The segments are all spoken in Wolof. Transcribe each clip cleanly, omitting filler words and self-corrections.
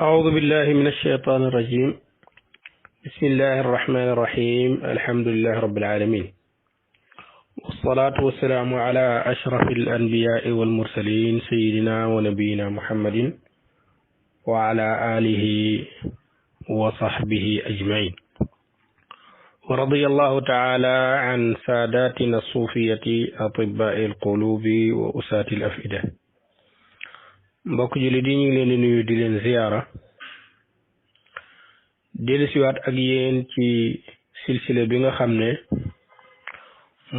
أعوذ بالله من الشيطان الرجيم. بسم الله الرحمن الرحيم. الحمد لله رب العالمين، والصلاة والسلام على أشرف الأنبياء والمرسلين سيدنا ونبينا محمد وعلى آله وصحبه أجمعين. ورضي الله تعالى عن ساداتنا الصوفية أطباء القلوب وأساة الأفئدة. mbokk julli di ñu ngi leen di nuyu di leen ziyaara dellusiwaat ak yéen ci silsila bi nga xam ne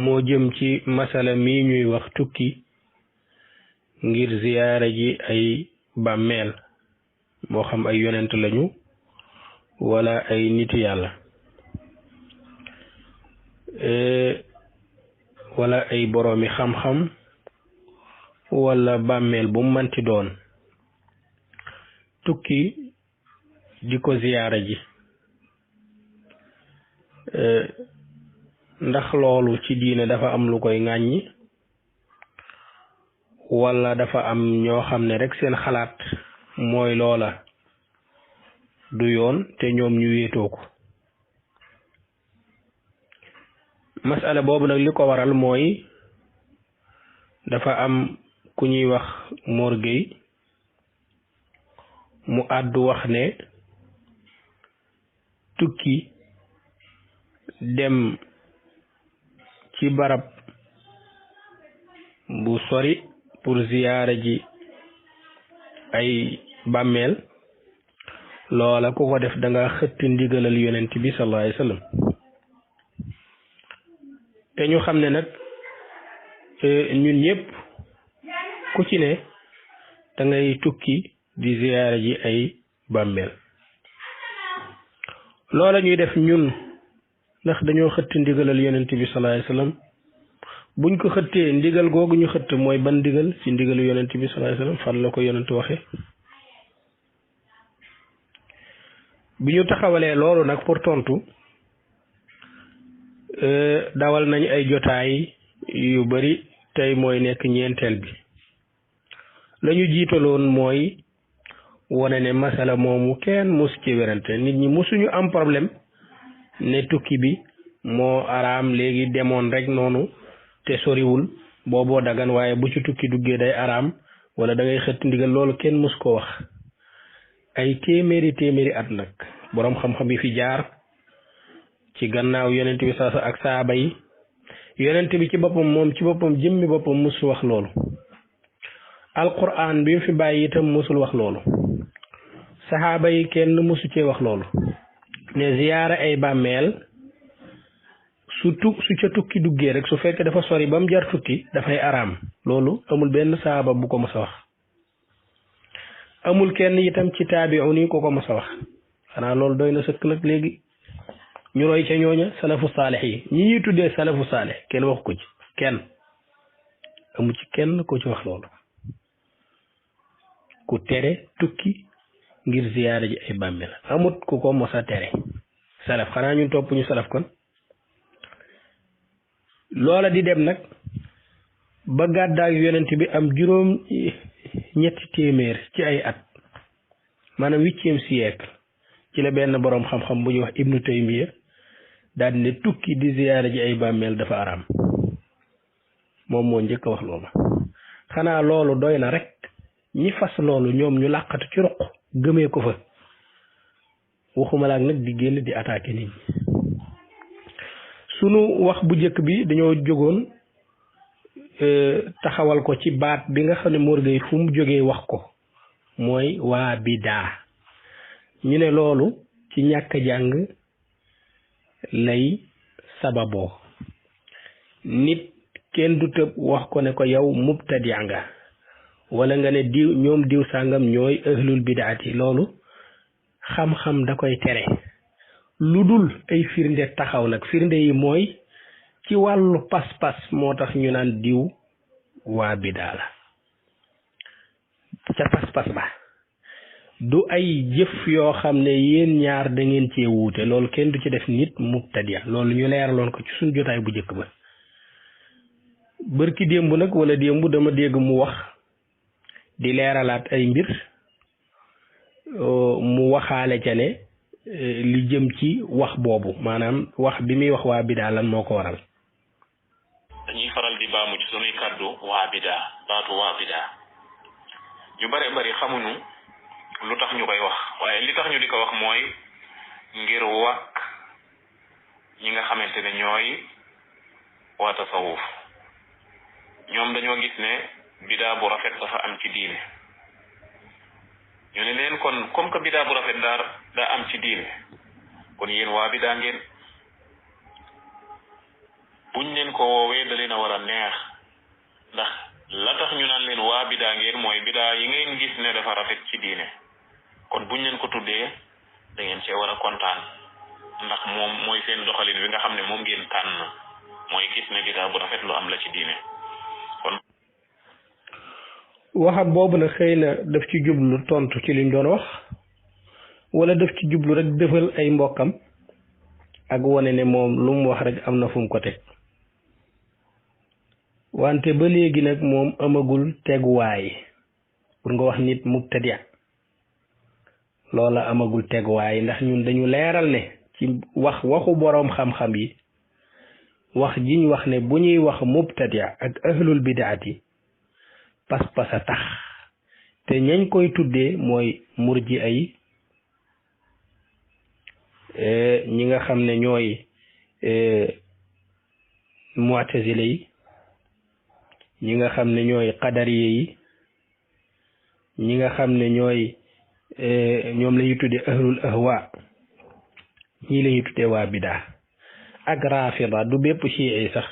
moo jëm ci masala mi ñuy wax tukki ngir ziyaara ji ay bàmmeel moo xam ay yonent lañu wala ay nit yàlla wala ay boroomi xam-xam wala bàmmeel bu manti doon tukki di ko ziyaara ji ndax loolu ci diine dafa am lu koy ŋàññi wala dafa am ñoo xam ne rek seen xalaat mooy loola du yoon te ñoom ñu wéetoo ko. masala boobu nag li ko waral mooy dafa am ku ñuy wax Mor Gueye mu àddu wax ne tukki dem ci barab bu sori pour ziyaara ji ay bàmmeel loola ku ko def da nga xëtt ndigalal yonent bi sallallahu alayhi wasallam. te ñu xam ne nag ñun ñëpp ku ci ne da ngay tukki di ziyaara ji ay bàmmeel loola ñuy def ñun ndax dañoo xëtt ndigalal yonent bi sallallahu alayhi wasallam. buñ ko xëttee ndigal googu ñu xëtt mooy ban ndigal ci ndigalu yonent bi sallallahu alayhi wasallam fan la ko yonent waxe bi ñu taxawalee loolu nag pour tontu dawal nañ ay jotaay yu bari tey mooy nekk ñeenteel bi. lañu jiitaloon mooy wane ne masala moomu kenn mosu ci werante nit ñi mosuñu am problème ne tukki bi moo araam léegi demoon rek noonu te soriwul booboo dagan waaye bu ci tukki duggee day araam wala da ngay xëtt ndigal loolu kenn mos ko wax. ay téeméeri at nag boroom xam-xam yi fi jaar ci gannaaw yonent bi saasa ak saaba yi yonent bi ci boppam moom ci boppam jëmmi boppam mosu wax loolu. alquran bi mu fi bàyyi itam mosul wax loolu. saxaaba yi kenn mosu cee wax loolu ne ziyaara ay bàmmeel su ca tukki duggee rek su fekkee dafa sori ba mu jar tukki dafay araam. loolu amul benn saxaaba bu ko mos a wax. amul kenn itam ci taabi'un yi ko mos a wax. xanaa loolu doy na sëkk nag léegi ñu roy ca ñooña salafu saalix yi ñi ñuy tuddee salafu saalix kenn wax ko ci kenn amu ci kenn ko ci wax loolu ku tere tukki ngir ziyaara ji ay bàmmeel amut ku ko mos a tere salaf. xanaa ñun topp ñu salaf kon. loola di dem nag ba gàddaak yonent bi am juróom ñetti téeméer ci ay at maanaam 8e siècle ci la benn boroom xam-xam bu ñuy wax Ibnu Taymiya daal ne tukki di ziyaara ji ay bàmmeel dafa araam. moom moo njëkk a wax loolu. xanaa loolu doy na rek ñi fas loolu ñoom ñu làqatu ci ruq gëmee ko fa waxuma laak nag di génn di attaquer nit ñi. sunu wax bu njëkk bi dañoo jógoon taxawal ko ci baat bi nga xam ne Mor Gueye fu mu jógee wax ko mooy waa bidaa. ñu ne loolu ci ñàkk jàng lay sababoo. nit kenn du tëb wax ko ne ko yow mubtadi nga wala nga ne diw ñoom diw sàngam ñooy ahlul bidaati. loolu xam-xam da koy tere lu dul ay firnde taxaw nag. firnde yi mooy ci wàllu pas-pas moo tax ñu naan diw waa bidaa la ca pas-pas ba. du ay jëf yoo xam ne yéen ñaar da ngeen cee wuute loolu kenn du ci def nit mubtadiya. loolu ñu leeraloon ko ci suñ jotaay bu njëkk ba. bërki démb nag wala démb dama dégg mu wax di leeralaat ay mbir mu waxaale ca ne li jëm ci wax boobu maanaam wax bi muy wax waa bidaa lan moo ko waral. dañuy faral di baamu ci sunuy kàddu waa bidaa baatu waa bidaa ñu bare bari xamuñu lu tax ñu koy wax waaye li tax ñu di ko wax mooy ngir wàkk ñi nga xamante ne ñooy waa tasawuf ñoom dañoo gis ne bidaa bu rafet dafa am ci diine ñu ne leen kon comme que bidaa bu rafet daa am ci diine kon yéen waa bidaa ngeen buñ leen ko woowee da leen a war a neex ndax la tax ñu naan leen waa bidaa ngeen mooy bidaa yi ngeen gis ne dafa rafet ci diine kon buñ leen ko tuddee da ngeen cee war a kontaan ndax moom mooy seen doxalin bi nga xam ne moom ngeen tànn mooy gis ne bidaa bu rafet lu am la ci diine kon waxam boobu nag xëy na daf ci jublu tontu ci liñ doon wax wala daf ci jublu rek defal ay mbokkam ak wane ne moom lu mu wax rek am na fu mu ko teg wante ba léegi nag moom amagul teguwaay pour nga wax nit mubtadi loola amagul teguwaay ndax ñun dañu leeral ne ci waxu boroom xam-xam yi wax jiñ wax ne bu ñuy wax mubtadi ak ahlul bidaati pas-pas a tax te ñañ koy tuddee mooy murji ay ñi nga xam ne ñooy mu'tazile yi ñi nga xam ne ñooy qadariye yi ñi nga xam ne ñooy ñoom la ñuy tuddee ahlul ahwa ñii la ñuy tuddee waa bidaa ak rafida du bépp chii sax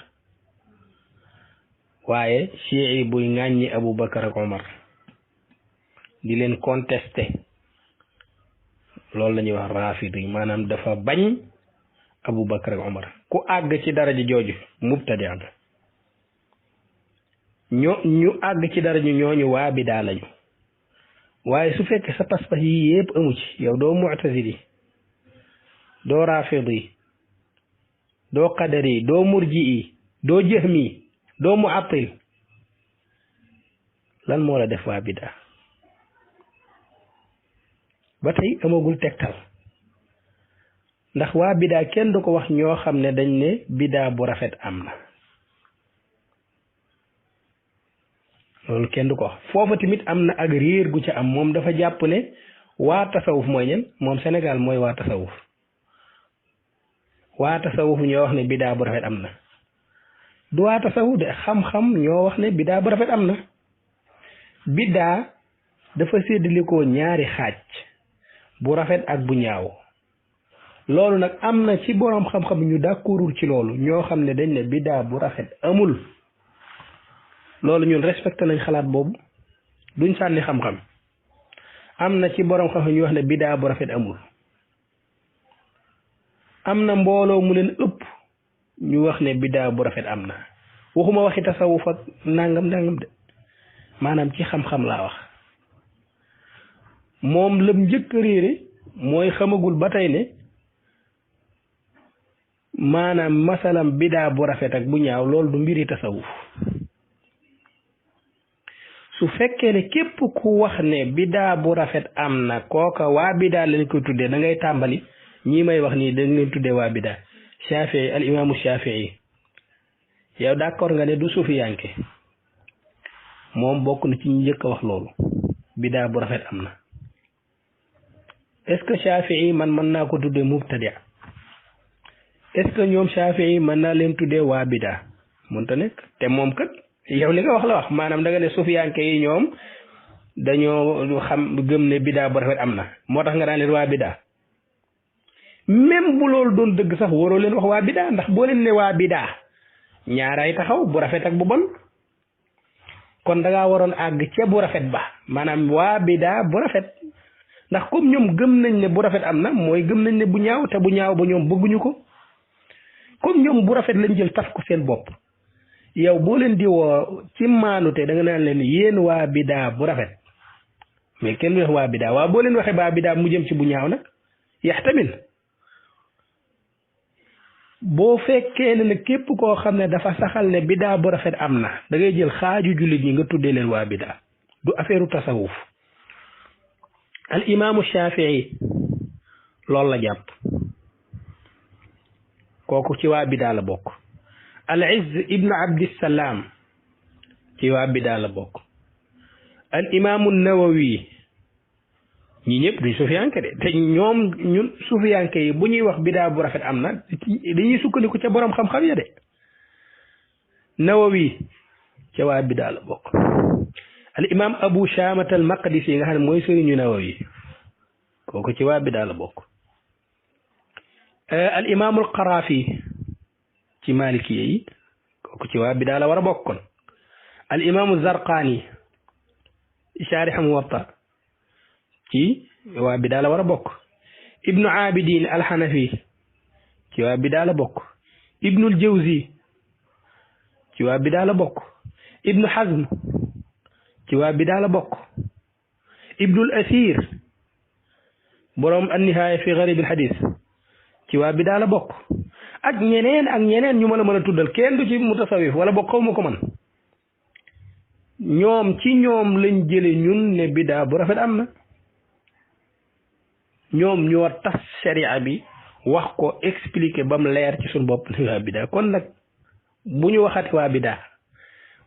waaye chii buy ŋàññi Abu Bakar ak Omar di leen contesté loolu la ñuy wax rafidi maanaam dafa bañ Abu Bakar ak Omar ku àgg ci daraja jooju mubtadi nga ñu àgg ci daraja ñooñu waa bidaa lañu waaye su fekkee sa pas-pas yi yëpp amu ci yow doo mu'tazili doo rafidi doo qadari doo murji'i doo jahmi doo mu'attil lan moo la def waa bidaa ba tey amagul tegtal ndax waa bidaa kenn du ko wax ñoo xam ne dañ ne bidaa bu rafet am na loolu kenn du ko wax foofa tamit am na ak réer gu ca am moom dafa jàpp ne waa tasawuf mooy ñen moom Sénégal mooy waa tasawuf ñoo wax ne bidaa bu rafet am na du waa tasawuf de xam-xam ñoo wax ne bidaa bu rafet am na bidaa dafa séddalikoo ñaari xaaj bu rafet ak bu ñaaw loolu nag am na ci boroom xam-xam ñu d'accordul ci loolu ñoo xam ne dañ ne bidaa bu rafet amul loolu ñun respecté nañ xalaat boobu duñ sànni xam-xam am na ci boroom xam-xam ñu wax ne bidaa bu rafet amul am na mbooloo mu leen ëpp ñu wax ne bidaa bu rafet am na waxuma waxi tasawuf ak nangam de maanaam ci xam-xam laa wax moom lam njëkk a réere mooy xamagul ba tey ne maanaam masalam bidaa bu rafet ak bu ñaaw loolu du mbiri tasawuf su fekkee ne képp ku wax ne bidaa bu rafet am na kooka waa bidaa lañ koy tuddee da ngay tàmbali ñii may wax nii dañ leen tuddee waa bidaa Shafii al imaamu Shafii yow d'accord nga ne du sufiyanke moom bokk na ci ñu njëkk a wax loolu bidaa bu rafet am na est-ce que Shafii man mën naa ko tuddee mubtadi est-ce que ñoom Shafii mën naa leen tuddee waa bidaa mënta nekk te moom kat yow li nga wax la wax maanaam da nga ne sufiyanke yi ñoom dañoo xam gëm ne bidaa bu rafet am na moo tax nga daan leen waa bidaa même bu loolu doon dëgg sax waroo leen wax waa bidaa ndax boo leen ne waa bidaa ñaaray taxaw bu rafet ak bu bon kon da ngaa waroon àgg ca bu rafet ba maanaam waa bidaa bu rafet ndax comme ñoom gëm nañ ne bu rafet am na mooy gëm nañ ne bu ñaaw te bu ñaaw ba ñoom bëgguñu ko comme ñoom bu rafet lañ jël taf ko seen bopp yow boo leen di woo ci maanute da nga naan leen yéen waa bidaa bu rafet mais kenn wax waa bidaa waaw boo leen waxee waa bidaa mu jëm ci bu ñaaw nag yaxtamil boo fekkee ne képp koo xam ne dafa saxal ne bidaa bu rafet am na da ngay jël xaaju jullit ñi nga tuddee leen waa bidaa du affaire tasawuf al imaamu Shafii loolu la jàpp kooku ci waa bidaa la bokk. al Izz ibnu Abdissalaam ci waa bidaa la bokk. al imaamu Nawawi ñi ñëpp duñ sufiyanke de te ñoom ñun sufiyanke yi bu ñuy wax bidaa bu rafet am na dañuy sukkandiku ca borom xam-xam ya de. Nawawi ca waa bidaa la bokk. al imaam Abu Shaamat al Maqdisi nga xam ne mooy sëriñu Nawawi kooku ci waa bidaa la bokk. al imaamul Qaraafi ci Maalikiya yi kooku ci waa bidaa la war a bokk kon. al imaamu Zarqaani Shaarix Muwatta ci waa bidaa la war a bokk. Ibnu Abidin al Hanafi ci waa bidaa la bokk. Ibnul Jawzi ci waa bidaa la bokk. Ibnu Hazm ci waa bidaa la bokk. Ibnul Asiir boroom an-Nihaaya fi Gariib al-Hadiis ci waa bidaa la bokk. ak ñeneen ñu mën a tuddal kenn du ci mutasawif wala bokk xaw ma ko man ñoom ci ñoom lañ jële ñun ne bidaa bu rafet am na. ñoom ñoo tas sharia bi wax ko expliquer ba mu leer ci suñu bopp ne waa bidaa kon nag bu ñu waxati waa bidaa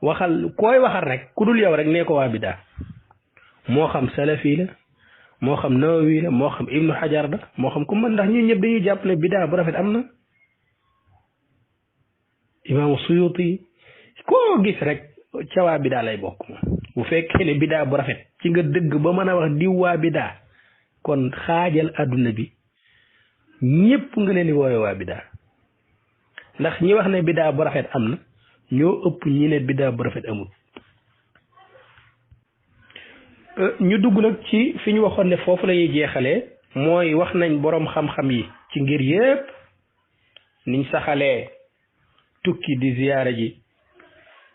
waxal koy waxal rek ku dul yow rek nee ko waa bidaa moo xam salafi la moo xam nawawi la moo xam ibnu xajar la moo xam ku mën ndax ñun ñëpp dañuy jàpp ne bidaa bu rafet am na. imaamu suyuti koo gis rek ca waa bidaa lay bokk moom bu fekkee ne bidaa bu rafet ci nga dëgg ba mën a wax diw waa bidaa kon xaajal àdduna bi ñëpp nga leen di woowe waa bidaa ndax ñi wax ne bidaa bu rafet am na ñoo ëpp ñi ne bidaa bu rafet amul. ñu dugg nag ci fi ñu waxoon ne foofu la ñuy jeexalee mooy wax nañ boroom xam-xam yi ci ngir yépp niñ saxalee tukki di ziyaara ji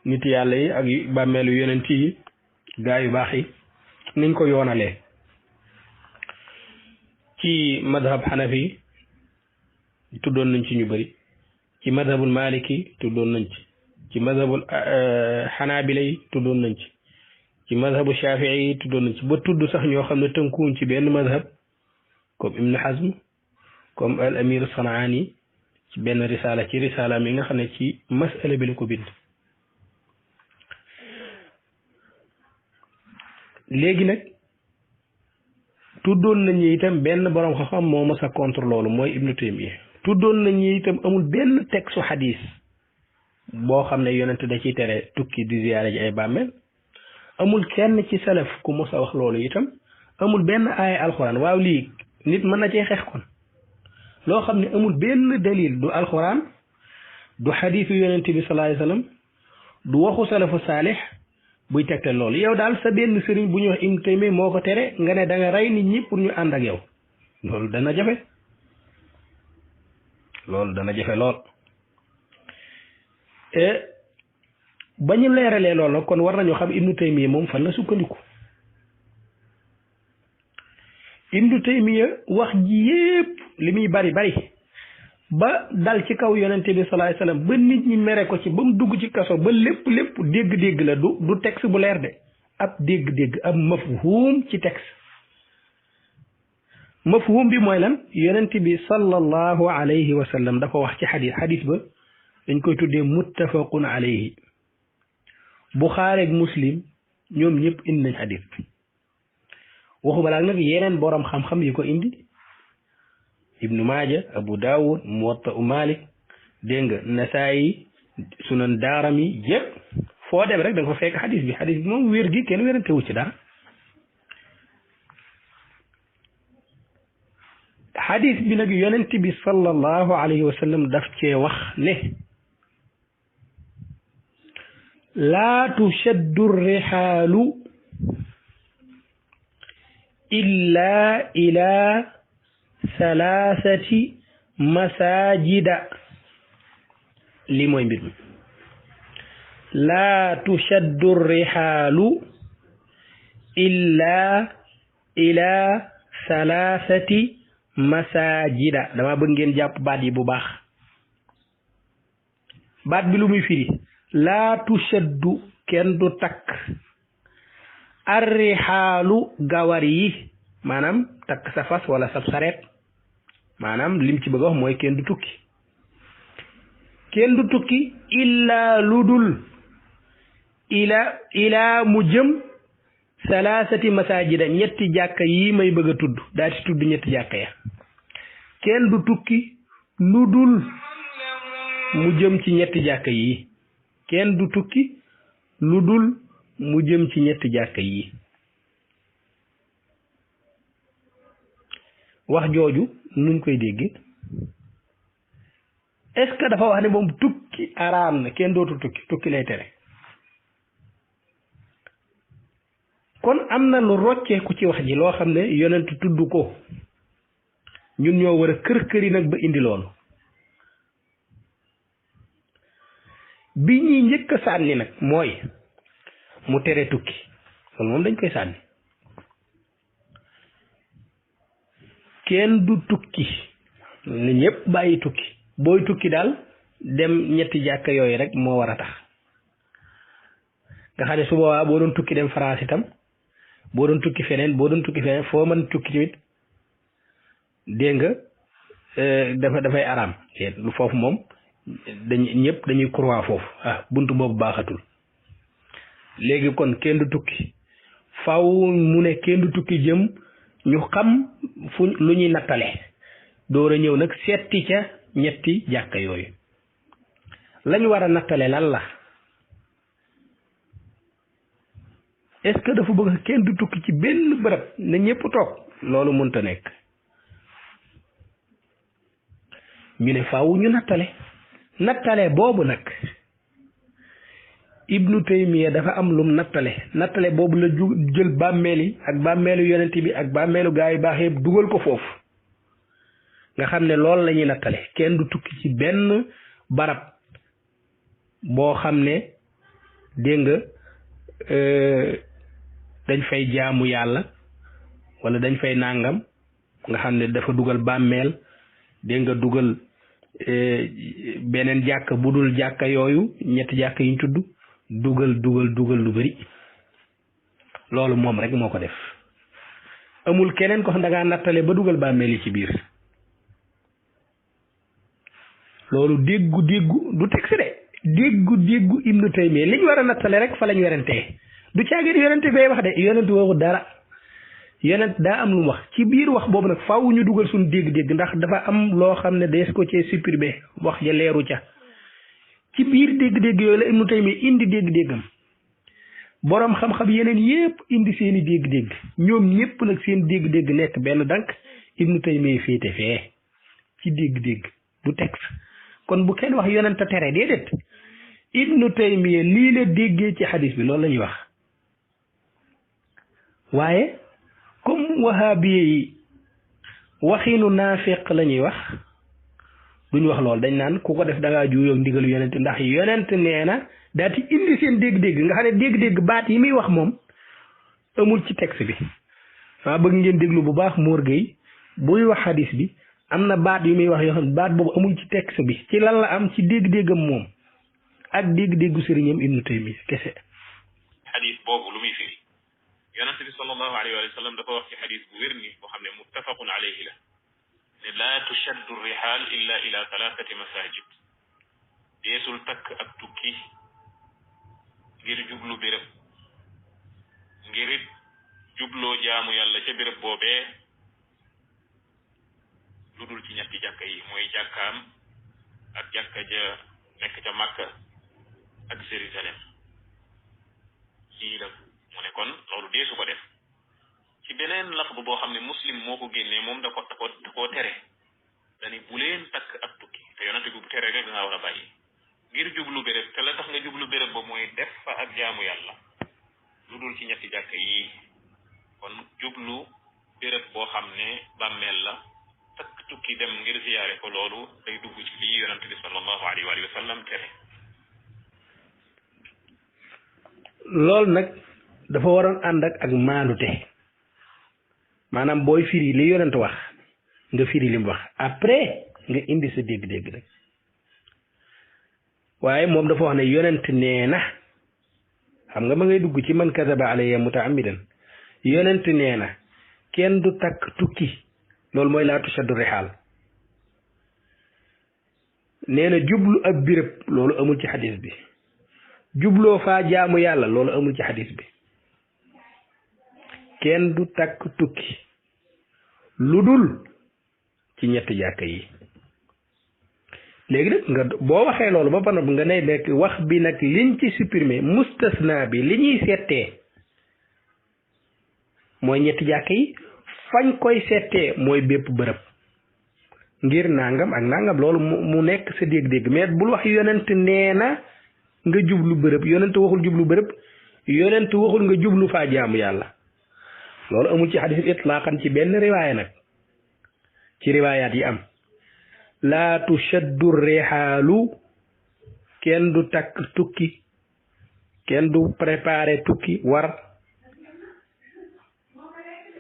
nit yàlla yi ak bàmmeelu yonent yi gaa yu baax yi niñ ko yoonalee. ci madhab xanafi tuddoon nañ ci ñu bëri ci madhabul maliki tuddoon nañ ci madhabul xanaabila yi tuddoon nañ ci madhabu shafii yi tuddoon nañ ci ba tudd sax ñoo xam ne tënkuwuñ ci benn madhab comme Ibn Hazm comme al amir Sanaani ci benn risala ci risala mi nga xam ne ci masala bi la ko bind. léegi nag tuddoon nañu itam benn borom xam-xam moo mës a contre loolu mooy Ibnu Taymiya tuddoon nañu itam amul benn texte xadis boo xam ne yonent da ciy tere tukki di ziyaare ji ay bàmmeel amul kenn ci salaf ku mës a wax loolu itam amul benn aaya alxuraan waaw lii nit mën na cee xeex kon loo xam ne amul benn dalil du alxuraan du xadiisu yonent bi sallallahu alayhi wasallam du waxu salafu saalix buy tegtal loolu yow daal sa benn sëriñ bu ñuy wax Ibnu Taymiya moo ko tere nga ne da nga rey nit ñi pour ñu ànd ak yow loolu dana jafe lool ba ñu leeralee loolu nag kon war nañoo xam Ibnu Taymiya moom fan la sukkandiku. Ibnu Taymiya wax ji yépp li muy bari ba dal ci kaw yonente bi sallallahu alayhi wasallam ba nit ñi mere ko ci ba mu dugg ci kaso ba lépp dégg-dégg la du texte bu leer de ab dégg-dégg ab mafhum ci texte. mafhum bi mooy lan yonente bi sallallahu alayhi wasallam dafa wax ci xadis ba dañ koy tuddee muttafaqun alayhi Buxaari ak Muslim ñoom ñëpp indi nañ xadis bi waxu balaa nag yeneen boroom xam-xam yi ko indi Ibnu Maaja Abu Daawud Muwatta Malik dégg nga Nasaayi Sunan Daarami yëpp foo dem rek da nga fa fekk xadis bi moom wér gi kenn wérante wu ci dara. xadis bi nag yonent bi sallallahu alayhi wa sallam daf cee wax ne laa tushaddu rihaalu illa ila salaasati masajida lii mooy mbir mi laa tushaddu rihaalu illa ila salaasati masajida dama bëgg ngeen jàpp baat yi bu baax baat bi lu muy firi laa tushaddu kenn du takk arrihaalu gawar yi maanaam takk sa fas wala sa sareet maanaam lim ci bëgg a wax mooy kenn du tukki illaa lu dul ilaa mu jëm salaasati masaajida ñetti jàkka yi may bëgg a tudd daa ci tudd ñetti jàkka ya kenn du tukki lu dul mu jëm ci ñetti jàkka yi kenn du tukki lu dul mu jëm ci ñetti jàkka yi wax jooju nuñ koy dégg est-ce que dafa wax ne moom tukki araam na kenn dootu tukki lay tere kon am na lu rocceeku ci wax ji loo xam ne yonent tudd ko ñun ñoo war a kër-këri nag ba indi loolu bi ñuy njëkk a sànni nag mooy mu tere tukki loolu moom dañ koy sànni kenn du tukki ne ñëpp bàyyi tukki booy tukki daal dem ñetti jàkka yooyu rek moo war a tax nga xam ne su boobaa boo doon tukki dem France itam boo doon tukki feneen foo mën tukki tamit dégg nga dafay araam lu foofu moom ñëpp dañuy croix foofu buntu boobu baaxatul léegi kon kenn du tukki faw mu ne kenn du tukki jëm ñu xam fu lu ñuy nattale door a ñëw nag seeti ca ñetti jàkka yooyu lañ war a nattale lan la est-ce que dafa bëgg kenn du tukki ci benn bërëb ne ñëpp toog loolu mënta nekk ñu ne faaw ñu nattale boobu nag Ibnu Taymiya dafa am lum nattale boobu la jël bàmmeeli ak bàmmeelu yonent bi ak bàmmeelu gaa yu baax yëpp dugal ko foofu nga xam ne loolu la ñuy nattale kenn du tukki ci benn barab boo xam ne dégg nga dañ fay jaamu yàlla wala dañ fay nàngam nga xam ne dafa dugal bàmmeel dégg nga dugal beneen jàkk bu dul jàkka yooyu ñetti jàkk yi ñu tudd dugal lu bari loolu moom rek moo ko def amul keneen ko xam da ngaa nattale ba dugal bàmmeel yi ci biir loolu déggu du texte de déggu Ibnu Taymiya li ñu war a nattale rek fa lañ werantee du caagin yonent bay wax de yonent waxu dara yonent daa am lu mu wax ci biir wax boobu nag faaw ñu dugal suñu dégg-dégg ndax dafa am loo xam ne dees ko cee supprimer wax ja leeru ca ci biir dégg-dégg yooyu la Ibnu Taymiya indi dégg-déggam boroom xam-xam yeneen yépp indi seeni dégg-dégg ñoom ñépp nag seen dégg-dégg nekk benn dank Ibnu Taymiya féete fee ci dégg-dégg du texte kon bu kenn wax yonent tere déedéet Ibnu Taymiya lii la déggee ci xadis bi loolu la ñuy wax waaye comme wahabiye yi waxinu naafiq la ñuy wax duñ wax loolu dañ naan ku ko def da ngaa juuyoog ndigalu yonent ndax yonent nee na daa ci indi seen dégg-dégg nga xam ne dégg-dégg baat yi muy wax moom amul ci texte bi maa bëgg ngeen déglu bu baax Mor Gueye buy wax xadis bi am na baat yu muy wax yoo xam ne baat boobu amul ci texte bi ci lan la am ci dégg-déggam moom ak dégg-déggu sëriñam Ibnu Taymiya kese. xadis boobu lu muy firi yonente bi sallallahu alayhi wa sallam dafa wax ci xadis bu wér ni boo xam ne muttafaqun alayhi la ne laa tushaddu rihaal illa ila thalathati masajid deesul takk ak tukki ngir jublu béréb ngir it jubloo jaamu yàlla ca béréb boobee lu dul ci ñetti jàkka yi mooy jàkkaam ak jàkka ja nekk ca Makka ak Jérusalem lii la mu ne kon loolu deesu ko def ci beneen lafz boo xam ne Muslim moo ko génnee moom da koo tere dani bu leen takk ak tukki te yonente bi bu tere rek da ngaa war a bàyyi ngir jublu béréb te la tax nga jublu béréb ba mooy def fa ak jaamu yàlla lu dul ci ñetti jàkka yii kon jublu béréb boo xam ne bàmmeel la takk tukki dem ngir ziyaare ko loolu day dugg ci lii yonente bi sallallahu alayhi wa sallam tere loolu nag dafa waroon ànd ak maanute maanaam booy firi li yonent wax nga firi li mu wax après nga indi sa dégg-dégg nag waaye moom dafa wax ne yonent nee na xam nga ma ngay dugg ci man kadaba alayya mutaamidan yonent nee na kenn du takk tukki loolu mooy laa tushaddu rihaal. nee na jublu ab birëb loolu amul ci xadis bi. jubloo faa jaamu yàlla loolu amul ci xadis bi. kenn du takk tukki lu dul ci ñetti jàkka yi. léegi nag nga boo waxee loolu ba pare nga ne nekk wax bi nag liñ ci supprimer mustasna bi li ñuy settee mooy ñetti jàkka yi fañ koy settee mooy bépp bërëb ngir nangam ak nangam loolu mu nekk sa dégg-dégg mais bul wax yonent nee na nga jublu bërëb yonent waxul jublu bërëb yonent waxul nga jublu faa jaamu yàlla loolu amul ci xadis itlaqan ci benn riwaaya nag ci riwaayaat yi am. laa tushaddu rihaalu kenn du takk tukki kenn du préparé tukki war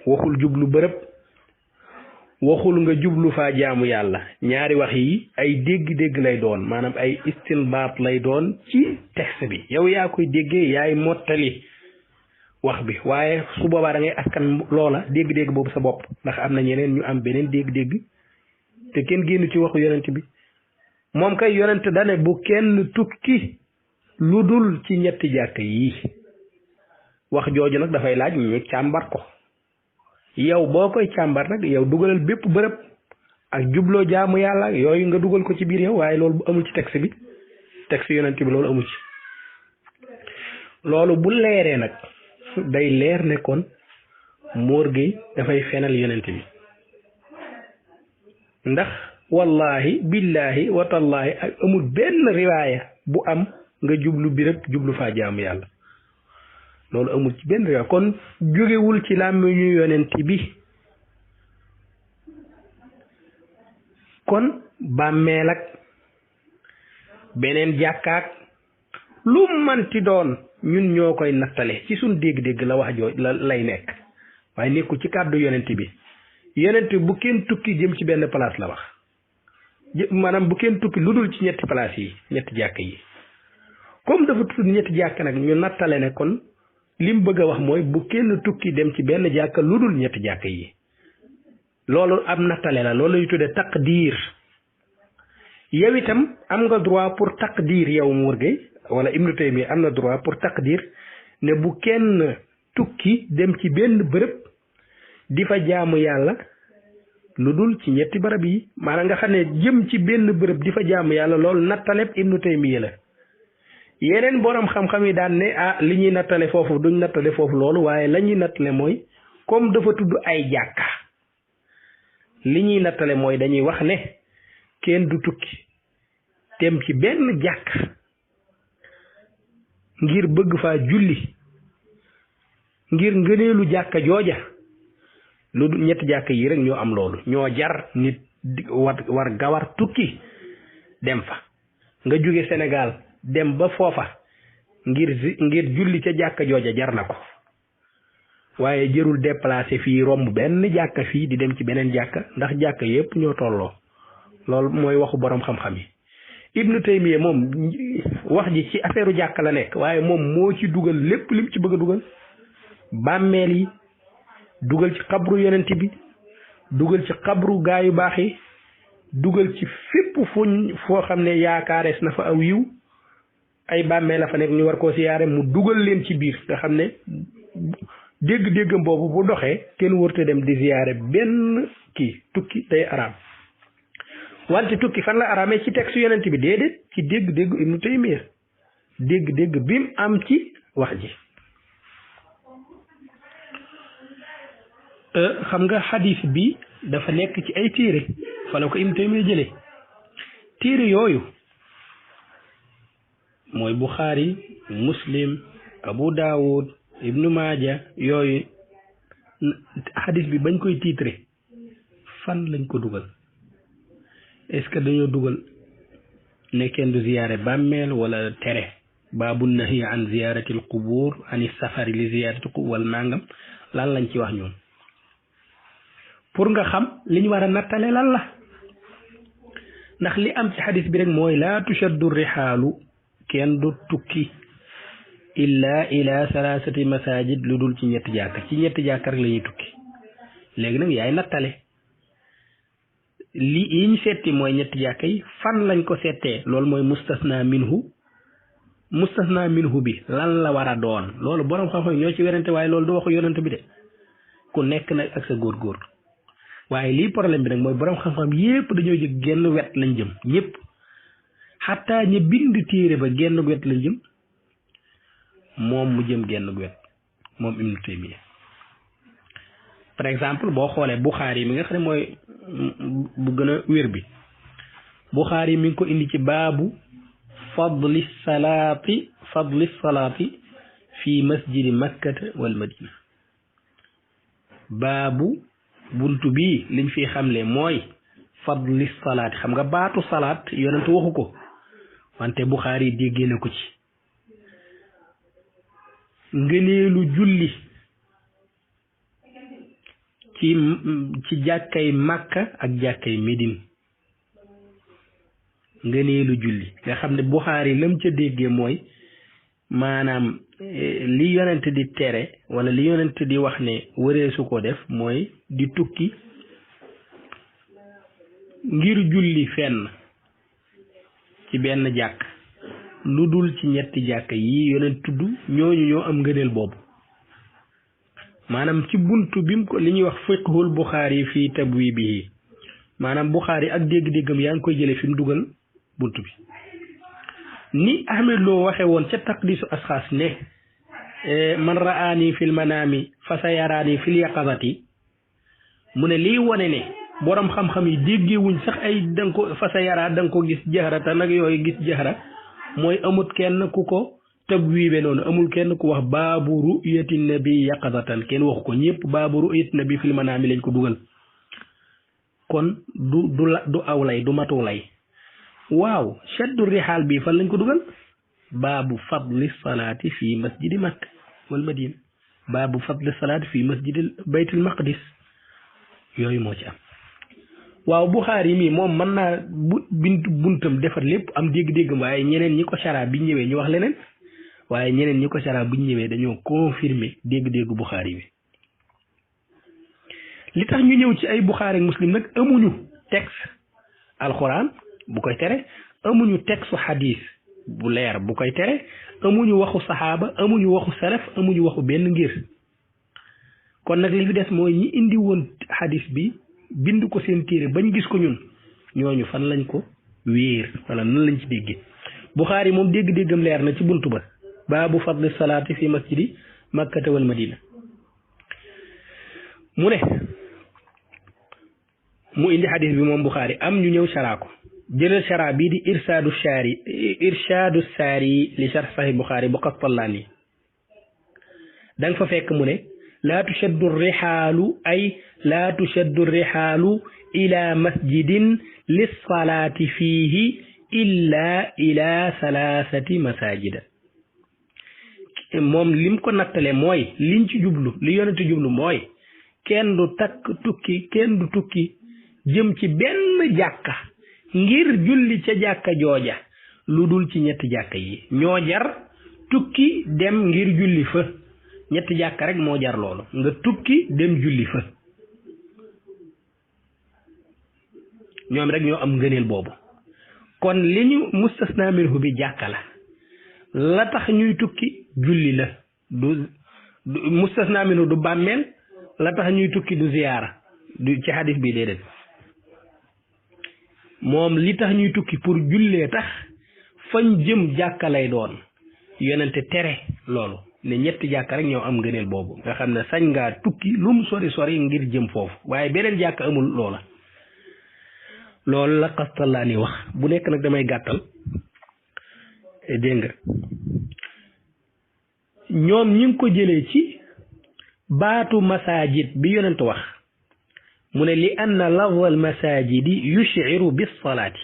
waxul jublu bërëb waxul nga jublu faa jaamu yàlla ñaari wax yi ay dégg-dégg lay doon maanaam ay istinbaat lay doon ci texte bi yow yaa koy déggee yaay mottali wax bi waaye su boobaa da ngay askan loola dégg-dégg boobu sa bopp ndax am na ñeneen ñu am beneen dégg-dégg te kenn génn ci waxu yonent bi moom kay yonent dane bu kenn tukki lu dul ci ñetti jàkk yi wax jooju nag dafay laaj ñu càmbar ko yow boo koy càmbar nag yow dugalal bépp bërëb ak jubloo jaamu yàlla yooyu nga dugal ko ci biir yow waaye loolu amul ci texte bi texte yonent bi loolu amul ci loolu bu leeree nag day leer ne kon Mor Gueye dafay fenal yonent bi ndax wallahi billahi watallahi ak amul benn riwaaya bu am nga jublu birëb jublu faa jaamu yàlla loolu amul ci benn riwaaya kon jógewul ci làmmiñu yonent bi kon bàmmeel ak beneen jàkkaak lu manti doon ñun ñoo koy nattale ci suñ dégg-dégg la wax joo la lay nekk waaye nekkul ci kàddu yonent bi yonent bu kenn tukki jëm ci benn place la wax maanaam bu kenn tukki lu dul ci ñetti place yi ñetti jàkk yi comme dafa tudd ñetti jàkk nag ñu nattale ne kon lim bëgg a wax mooy bu kenn tukki dem ci benn jàkk lu dul ñetti jàkk yi loolu am nattale la loolu la ñu tuddee taqdir yow itam am nga droit pour taqdir yow Mor Gueye wala Ibnu Taymiya am na droit pour taqdir ne bu kenn tukki dem ci benn bërëb di fa jaamu yàlla lu dul ci ñetti barab yi maanaam nga xam ne jëm ci benn bërëb di fa jaamu yàlla loolu nattaleb Ibnu Taymiya la yeneen borom xam-xam yi daan ne li ñuy nattale foofu duñ nattale foofu loolu waaye la ñuy nattale mooy comme dafa tudd ay jàkka li ñuy nattale mooy dañuy wax ne kenn du tukki dem ci benn jàkk ngir bëgg faa julli ngir ngëneelu jàkka jooja lu ñetti jàkk yi rek ñoo am loolu ñoo jar nit war gawar tukki dem fa nga jóge Sénégal dem ba foofa ngir julli ca jàkka jooja jar na ko waaye jërul déplacé fii romb benn jàkka fii di dem ci beneen jàkka ndax jàkka yépp ñoo tolloo loolu mooy waxu borom xam-xam yi Ibnu Taymiya moom wax ji ci affaire jàkka la nekk waaye moom moo ci dugal lépp lim ci bëgg a dugal bàmmeel yi dugal ci xabru yonent bi dugal ci xabru gaa yu baax yi dugal ci fépp foo xam ne yaakaarees na fa aw yiw ay bàmmeel la fa nekk ñu war koo siyaare mu dugal leen ci biir nga xam ne dégg-déggam boobu bu doxee kenn wërte dem di siyaare benn tukki day araam wante tukki fan la araamee ci texte yonent bi déedéet ci dégg-dégg Ibnu Taymiya dégg-dégg bi mu am ci wax ji xam nga xadis bi dafa nekk ci ay téere fa la ko Ibnu Taymiya jëlee téere yooyu mooy Buxaari Muslim Abu Daawud Ibnu Maaja yooyu xadis bi bañ koy titré fan lañ ko dugal est-ce que dañoo dugal ne kenn du ziyaare bàmmeel wala tere baabu nahi an ziyaaratil qubur ani safari li ziyaaratil qubur wala nangam lan lañ ci wax ñoom pour nga xam li ñu war a nattale lan la ndax li am ci xadis bi rek mooy laa tushaddu rihaalu kenn du tukki illa ila salaasati masajid lu dul ci ñetti jàkka rek la ñuy tukki léegi nag yaay nattale li yi ñu setti mooy ñetti jàkka yi fan lañ ko settee loolu mooy mustasna minhu bi lan la war a doon loolu borom xam-xam ñoo ci werante waaye loolu du waxu yonent bi de ku nekk nag ak sa góor-góor waaye lii problème bi nag mooy borom xam-xam yépp dañoo jëg genn wet lañ jëm ñëpp xataa ña bind téere ba genn wet lañ jëm moom mu jëm genn wet moom Ibnu Taymiya par exemple boo xoolee Buxaari mi nga xam ne mooy bu gën a wér bi Buxaari mi ngi ko indi ci baabu fadli salaati fi masjidi makkata wal madina baabu buntu bi liñ fi xamle mooy fadli salaati xam nga baatu salaat yonent waxu ko wante Buxaari déggee na ko ci ngëneelu julli ci jàkkay Makka ak jàkkay Médine ngëneelu julli nga xam ne Buxaari lam ca déggee mooy maanaam li yonent di tere wala li yonent di wax ne wareesu ko def mooy di tukki ngir julli fenn ci benn jàkk lu dul ci ñetti jàkk yi yonent tudd ñooñu ñoo am ngëneel boobu maanaam ci buntu bi mu ko li ñuy wax fiqhul Buxaari fii tabwibihi maanaam Buxaari ak dégg-déggam yaa ngi koy jële fi mu dugal buntu bi ni Ahmed Lo waxe woon ca taqdisu asxaas ne man raani fil manaami fa sa yaraani fil yaqazati mu ne lii wone ne borom xam-xam yi déggewuñ sax ay danga ko fa sa yaraa danga ko gis jahra te nag yooyu gis jahra mooy amut kenn ku ko tabwiibe noonu amul kenn ku wax baabu ru'yati nabi yaqazatan kenn waxu ko ñëpp baabu ru'yati nabi fil manaami lañ ko dugal kon du aw lay du matu lay waaw shaddu rihaal bi fan lañ ko dugal baabu fadli salaati fi masjidi makka wal madina baabu fadli salaati fi masjidi baytul maqdis yooyu moo ci am waaw Buxaari mi moom mën naa buntam defar lépp am dégg-déggam waaye ñeneen ñi ko sara biñ ñëwee ñu wax leneen waaye ñeneen ñi ko sara buñ ñëwee dañoo confirmer dégg-déggu Buxaari bi li tax ñu ñëw ci ay Buxaari Muslim nag amuñu texte alxuraan bu koy tere amuñu texte xadiis bu leer bu koy tere amuñu waxu saxaaba amuñu waxu salaf amuñu waxu benn ngir kon nag li fi des mooy ñi indi woon xadiis bi bind ko seen téere bañ gis ko ñun ñooñu fan lañ ko wéer wala nan lañ ci déggee Buxaari moom dégg-déggam leer na ci buntu ba baabu fadli salaati fi masjidi makkata wal madina mu ne mu indi xadiis bi moom Buxaari am ñu ñëw saraa ko jëlal saraa bii di irshaadu saari li sharh sahih Buxaari bu Qastallaani da nga fa fekk mu ne laa tushaddu rihaalu ila masjidin lissalaati fiihi illa ila salaasati masajida moom lim ko nattale mooy liñ ci jublu li yonent jublu mooy kenn du tukki jëm ci benn jàkka ngir julli ca jàkka jooja lu dul ci ñetti jàkka yi ñoo jar tukki dem ngir julli fa ñetti jàkka rek moo jar loolu nga tukki dem julli fa ñoom rek ñoo am ngëneel boobu kon li ñu mustasna minhu bi jàkka la tax ñuy tukki julli la du mustasna minhu du bàmmeel la tax ñuy tukki du ziyaara du ci hadis bi déedéet moom li tax ñuy tukki pour jullee tax fañ jëm jàkka lay doon yonente tere loolu ne ñetti jàkka rek ñoo am ngëneel boobu nga xam ne sañ ngaa tukki lu mu sori ngir jëm foofu waaye beneen jàkka amul loola loolu la Qastallaani wax bu nekk nag damay gàttal dégg nga ñoom ñi ngi ko jëlee ci baatu masajid bi yonent wax mu ne li anna lafz al masajidi yushiru bis salaati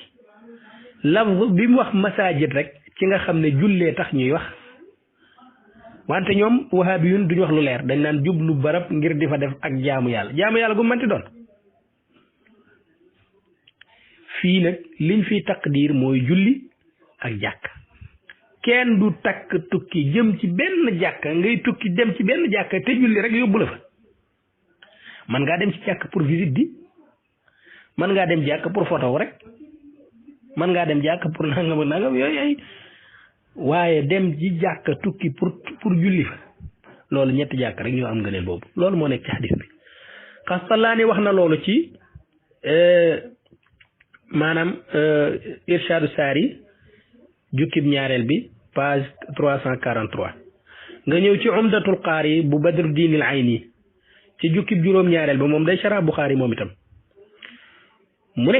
lafz bi mu wax masajid rek ci nga xam ne jullee tax ñuy wax wante ñoom wahabiyun duñu wax lu leer dañ naan jublu barab ngir di fa def ak jaamu yàlla gu manti doon fii nag liñ fiy taqdir mooy julli ak jàkk kenn du takk tukki jëm ci benn jàkka ngay tukki dem ci benn jàkka te julli rek yóbbu la fa man ngaa dem ci jàkk pour visite bi man ngaa dem jàkk pour photo rek man ngaa dem jàkk pour nangam yooyu ay waaye dem ci jàkk tukki pour julli fa loolu ñetti jàkk rek ñoo am ngëneel boobu loolu moo nekk ci xadis bi Qastallaani wax na loolu ci maanaam Irshadu Saari jukkib ñaareel bi page 343 nga ñëw ci Umdatul Qaari bu Badruddin al-Ayni ci jukkib juróom ñaareel ba moom day sharh Bukhari moom itam mu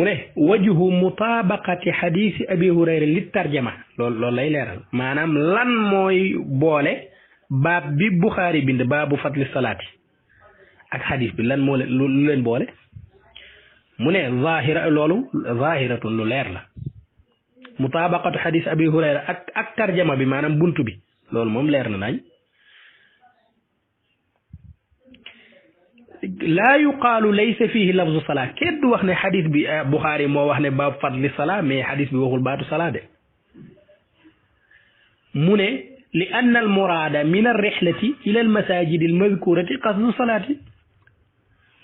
ne wajhu mutabaqati xadiisi Abi Hurayra li tarjama loolu lay leeral maanaam lan mooy boole baab bi Bukhari bind baabu fadli salaati ak xadis bi lan moo leen lu leen boole mu ne zahiratun lu leer la mutabaqatu xadis Abi Hurayra ak tarjama bi maanaam buntu bi loolu moom leer na nañ laa yuqaalu laysa fihi lafzu salaa kenn du wax ne xadis bi Bukhari moo wax ne baab fadli salaa mais xadis bi waxul baatu salaa de mu ne li anna al muraada min ar rihlati ila al masajidi al madkurati qasdu salaati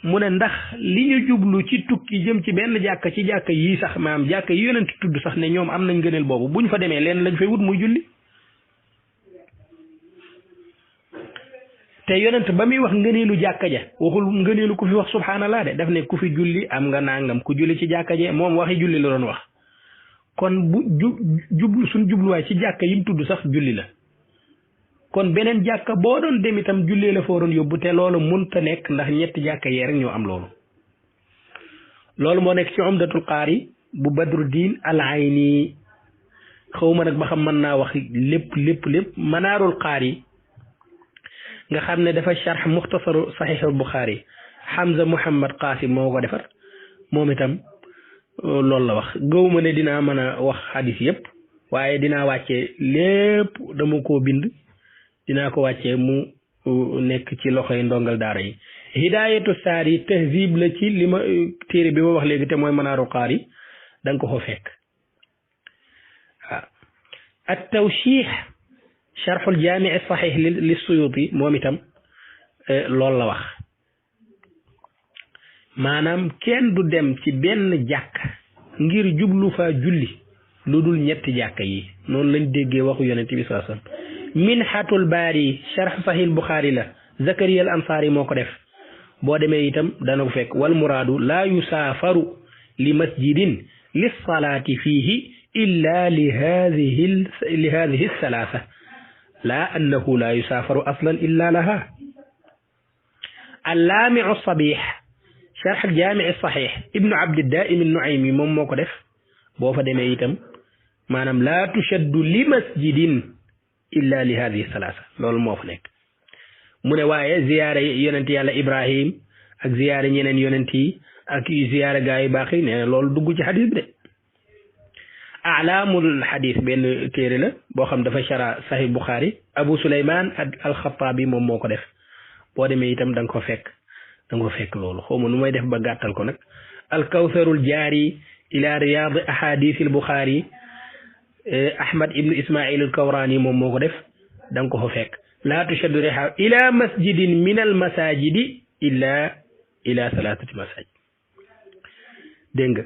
mu ne ndax li ñu jublu ci tukki jëm ci benn jàkka ci jàkka yii sax maam jàkka yi yonent tudd sax ne ñoom am nañ gëneel boobu buñ fa demee leen lañ fay wut muy julli te yonent ba muy wax ngëneelu jàkka ja waxul ngëneelu ku fi wax subhanallah de daf ne ku fi julli am nga nangam ku julli ci jàkka ja moom waxi julli la doon wax kon bu jublu suñ jubluwaay ci jàkka yim tudd sax julli la kon beneen jàkka boo doon dem itam jullee la foo doon yóbbu te loolu mënta nekk ndax ñetti jàkka yee rek ñoo am loolu moo nekk ci Umdatul Qaari bu Badruddin al-Ayni xawma nag ba xam mën naa wax lépp Manaarul Qaari nga xam ne dafa sharh muxtasaru saxiixul Buxaari Hamza Muhammad Qasim moo ko defar moom itam loolu la wax gëwuma ne dinaa mën a wax xadis yëpp waaye dinaa wàcce lépp dama koo bind dinaa ko wàccee mu nekk ci loxoy ndongal daara yi Hidaayatu Saari tahzib la ci li ma téere bi ma wax léegi te mooy Manaarul Qaari da nga ko fa fekk waaw at-Tawshih sharxul jaami saxiix li Suyuti moom itam loolu la wax maanaam kenn du dem ci benn jàkk ngir jublu fa julli lu dul ñetti jàkka yi noonu lañ déggee waxu yonent bi sallallahu alayhi wasallam Minhatul Baari sharx saxiix Buxaari la Zakariya al-Ansaari moo ko def boo demee itam dana ko fekk wal muraadu laa yusaafaru li masjidin lis-salaati fiihi illa li haadihi salaasa laa annahu laa yusaafaru aslan illa laha allaamiu sabiix sharx aljaamici saxiix ibnu abdidaa'im an-Nu'aymi moom moo ko def boo fa demee itam maanaam laa tushaddu li masjidin illa li haadihi salaasa loolu moo fa nekk mu ne waaye ziyaare yonent yàlla Ibrahim ak ziyaare ñeneen yonent yi ak ziyaare gaa yu baax yi nee na loolu dugg ci xadis bi de alaamul xadis benn téere la boo xam dafa shara sahih Bukhari Abu Suleyman al-Xattaabi moom moo ko def boo demee itam da nga ko fekk loolu xaw ma nu may def ba gàttal ko nag al-Kawsarul Jaari ila Riyaad ahadith al-Bukhari Ahmad ibnu Ismail al-Kawrani moom moo ko def da nga ko fa fekk laa tushaddu rihaal ila masjidin min al-masajidi ila thalathati masajid dégg nga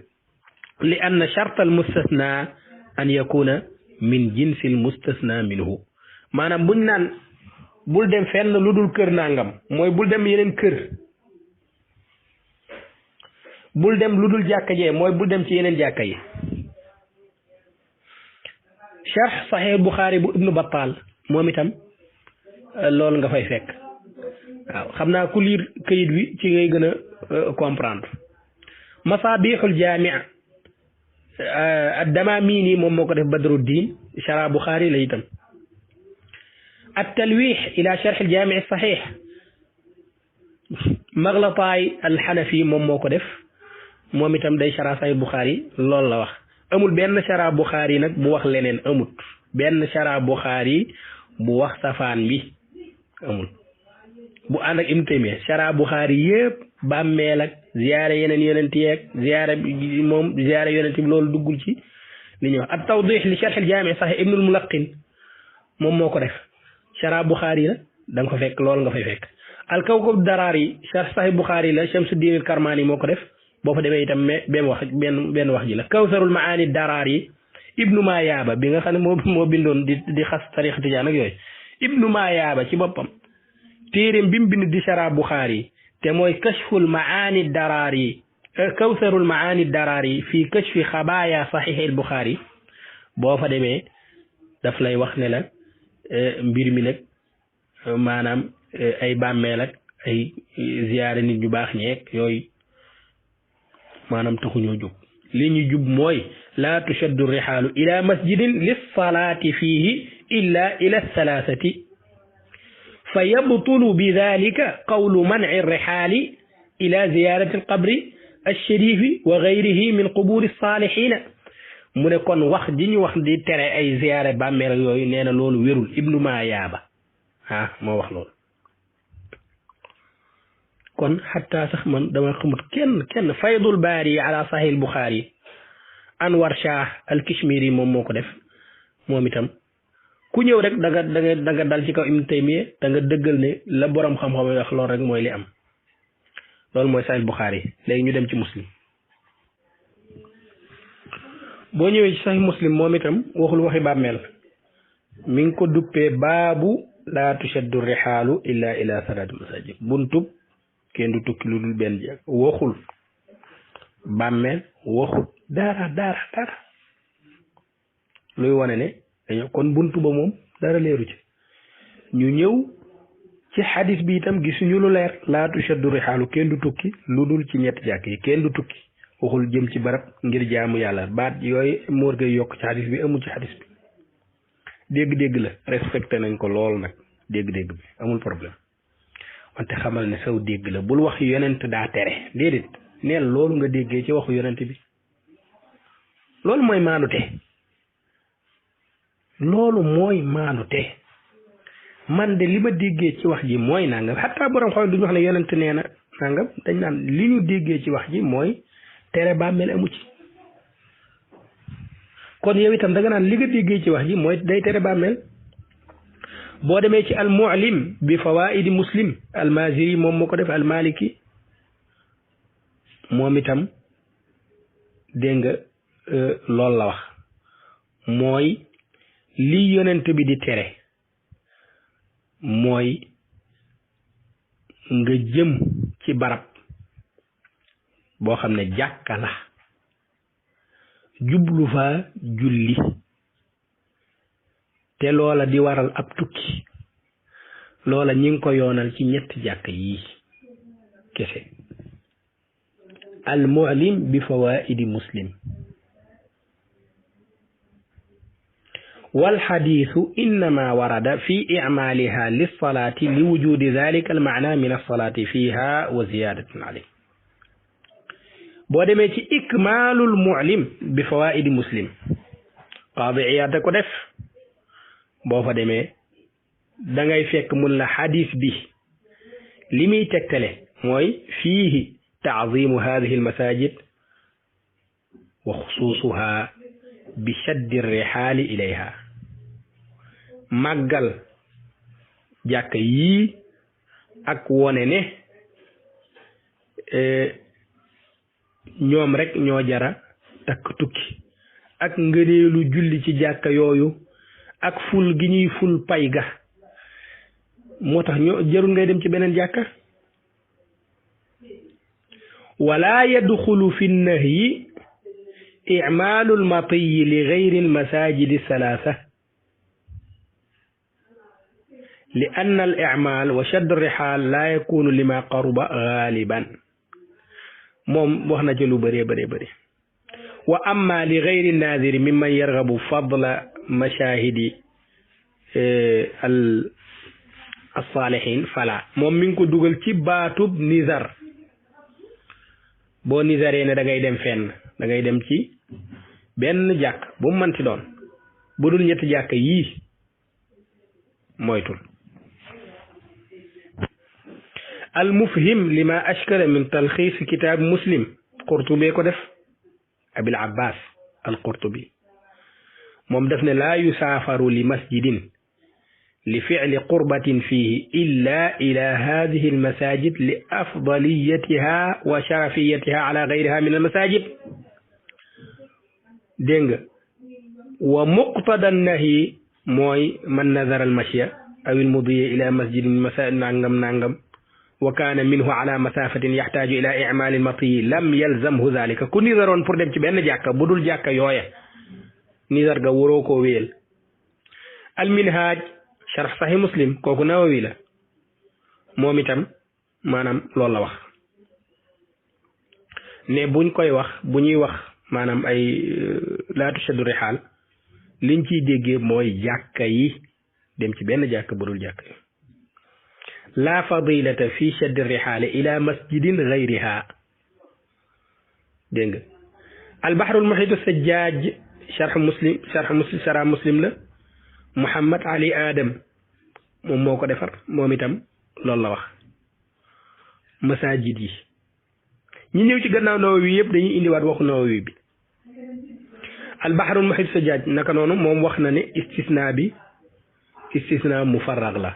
li anna shart al mustasna an yakuna min jinsi al mustasna minhu maanaam buñ naan bul dem fenn lu dul kër nangam mooy bul dem yeneen kër bul dem lu dul jàkka jee mooy bul dem ci yeneen jàkka yi sharh sahih Bukhari bu Ibnu Battal moom itam loolu nga fay fekk waaw xam naa ku liir këyit wi ci ngay gën a comprendre Masabihul Jaami' ad-Damamini moom moo ko def Badruddin sharh Bukhari la itam at-Talwih ila sharh al-Jami' as-Sahih Maghlataay al-Hanafi moom moo ko def moom itam day sharh Sahih Bukhari loolu la wax amul benn sharh Bukhari nag bu wax leneen amut benn sharh Bukhari bu wax safaan bi amul bu ànd ak Ibn Taymiyya sharh Bukhari yëpp bàmmeel ak ziyaare yeneen yonent yeeg ziyaare moom ziyaare yonent bi loolu duggul ci li ñuy wax at-Tawdih li sharh al-Jami' Sahih Ibn al-Mulaqqin moom moo ko def sharh Bukhari la da nga fa fekk loolu nga fay fekk al kawkab daraari sharh sahih Bukhari la Shamsuddin al-Karmani moo ko def boo fa demee itam benn wax ji la kawsarul maani daraari ibnu Mayaaba bi nga xam ne moo bindoon di xas tariqa tijaan ak yooyu ibnu Mayaaba ci boppam téeréem bi mu bind di sharh Bukhari te mooy kashful maani daraari kawsarul maani daraari fii kashfi xabaaya sahih al-Bukhari boo fa demee daf lay wax ne la mbir mi nag maanaam ay bàmmeel ak ay ziyaare nit ñu baax ñeek yooyu maanaam taxuñoo jub li ñu jub mooy laa tushaddu rihaalu ila masjidin lissalaati fiihi illa ila thalathati fa yabtulu bi dalika qawlu manci rihaali ila ziyarati alqabri alsharifi wa gayrihi min quburi alsalihina mu ne kon wax ji ñu wax di tere ay ziyaare bàmmeel ak yooyu nee na loolu wérul ibnu Mayaaba moo wax loolu kon xataa sax man dama xamut kenn faydul baari ala sahih Bukhari Anwar Shah al-Kashmiri moom moo ko def moom itam ku ñëw rek da nga dal ci kaw Ibn Taymiya da nga dëggal ne la borom xam-xam wax loolu rek mooy li am loolu mooy sahih Bukhari léegi ñu dem ci Muslim boo ñëwee ci sahih Muslim moom itam waxul waxi bàmmeel mi ngi ko duppee baabu laa tushaddu rihaalu illa ila salaati masajid buntub kenn du tukki lu dul benn jàkk waxul bàmmeel waxul dara luy wane ne dañoo kon buntu ba moom dara leeru ci ñu ñëw ci xadis bi itam gisuñu lu leer laa tushaddu rihaalu kenn du tukki lu dul ci ñetti jàkk yi kenn du tukki waxul jëm ci barab ngir jaamu yàlla baat yooyu moor gay yokk ci xadis bi amul ci xadis bi dégg-dégg la respecté nañ ko lool nag dégg-dégg bi amul problème wante xamal ne saw dégg la bul wax yonent daa tere déedéet neel loolu nga déggee ci waxu yonent bi loolu mooy maanute man de li ma déggee ci wax ji mooy nangam xataa borom xam duñu wax ne yonent nee na nangam dañ naan li ñu déggee ci wax ji mooy tere bàmmeel amu ci kon yow itam da nga naan li nga déggee ci wax ji mooy day tere bàmmeel boo demee ci al mu'lim bi fawaidi Muslim al Maziri moom moo ko def al Maliki moom itam dégg nga loolu la wax mooy li yonent bi di tere mooy nga jëm ci barab boo xam ne jàkka la jublu fa julli te loola di waral ab tukki loola ñi ngi ko yoonal ci ñetti jàkk yi kese al mu'lim bi fawaidi Muslim wal xadiisu innama warada fi icmaaliha lilsalaati li wujudi dalika almaana min alsalaati fiha wa ziyadatin alayh boo demee ci ikmaalul mu'lim bi fawaidi Muslim Qaadi Iyaad ko def boo fa demee da ngay fekk mun la xadis bi li muy tegtale mooy fiihi taazimu hadihi almasajid wa xusuusuha bi shaddi rihaali ilayha màggal jàkk yii ak wone ne ñoom rek ñoo jara takk tukki ak ngëneelu julli ci jàkka yooyu ak ful gi ñuy ful pay ga moo tax ñoo jarul ngay dem ci beneen jàkka wala yadxulu fi nnahyi icmaalu lmatiyi li gayri almasajidi salaasa li anna al icmaal wa shadd rihaal laa yakunu lima qaruba gaaliban moom wax na ci lu bëree bëri wa amma li gayri naadiri mimman yargabu fadla mashahidi as-saalihin fala moom mi ngi ko dugal ci baatub nizar boo nizaree ne da ngay dem fenn da ngay dem ci benn jàkk bu mu mënti doon bu dul ñetti jàkk yii moytul al mufhim lima ashkala min talxiis kitaab Muslim Qurtubi ko def Abil Abbas al Qurtubi moom def ne laa yusaafaru li masjidin li ficli qurbatin fihi illa ila hadihi almasajid li afdaliyatiha wa sharafiyatiha ala gayriha min almasajid dégg nga wa muqtada nahi mooy man nazara almashya aw almudiya ila masjidin nangam nangam wa kaana minhu ala masafatin yaxtaaju ila icmaali almatiyi lam yalzamhu dalika ku nizaroon pour dem ci benn jàkka bu dul jàkka yooya nizar ga waroo koo wéyal alminhaaj sharh sahih muslim kooku nawawi la moom itam maanaam loolu la wax ne buñ koy wax bu ñuy wax maanaam ay laa tushaddu rihaal liñ ciy déggee mooy jàkka yi dem ci benn jàkka bu dul jàkka yi la fadilata fi shaddi rihaali ila masjidin gayriha dégg nga albahrul muhitu sajjaaj sharh muslim la Muhammad Ali Adam moom moo ko defar moom itam loolu la wax masajid yi ñi ñëw ci gannaaw Nawawi yëpp dañuy indiwaat waxu Nawawi bi albahrul muhit sajjaaj naka noonu moom wax na ne istisna mufarrag la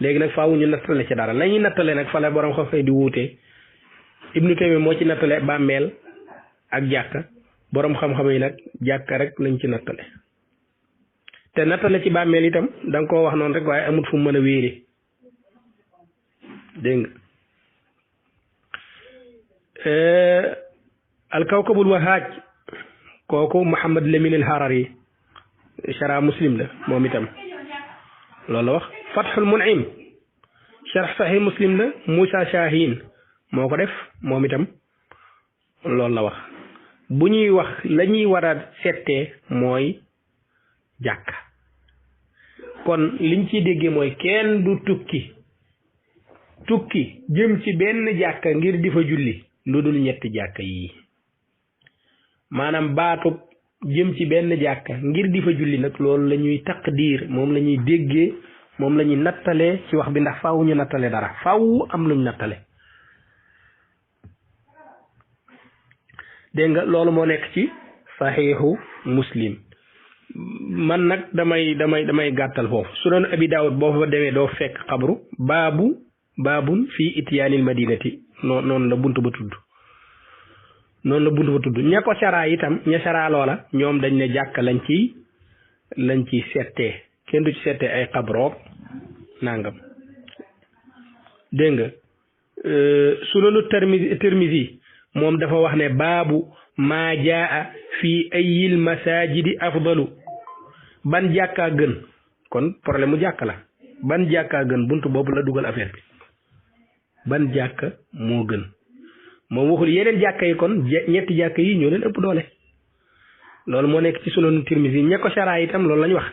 léegi nag faaw ñu nattale ci dara la ñuy nattale nag fa la borom xam-xam di wuute Ibnu Taymiya moo ci nattale bàmmeel ak jàkka borom xam-xam yi nag jàkka rek lañ ci nattale te nattale ci bàmmeel itam da nga koo wax noonu rek waaye amut fu mu mën a wéere dégg nga alkawkabul wahaaj kooku Muhammad Lamin al Harari shara muslim la moom itam loolu la wax Fathul Mun'im sharh sahih muslim la Moussa Shahin moo ko def moom itam loolu la wax bu ñuy wax la ñuy war a settee mooy jàkka kon liñ ciy déggee mooy kenn du tukki jëm ci benn jàkka ngir di fa julli lu dul ñetti jàkka yi maanaam baatub jëm ci benn jàkka ngir di fa julli nag loolu la ñuy taqdir moom la ñuy déggee moom la ñuy nattalee ci wax bi ndax faaw ñu nattale dara faaw am luñ nattale dégg nga loolu moo nekk ci saxiixu muslim man nag damay gàttal foofu sunan abi daawud boo fa demee doo fekk xabru baabun fii ityaanil madinati noonu la buntu ba tudd ña ko saraa itam ña saraa loola ñoom dañ ne jàkk lañ ciy settee kenn du ci settee ay xabroog nangam dégg nga sunanu Tirmisi moom dafa wax ne baabu maa jaa fii ayil masajidi afdalu ban jàkkaa gën kon problème mu jàkk la ban jàkkaa gën buntu boobu la dugal affaire bi ban jàkka moo gën moom waxul yeneen jàkka yi kon ñetti jàkka yi ñoo leen ëpp doole loolu moo nekk ci sunanu Tirmisi ña ko saraa itam loolu lañ wax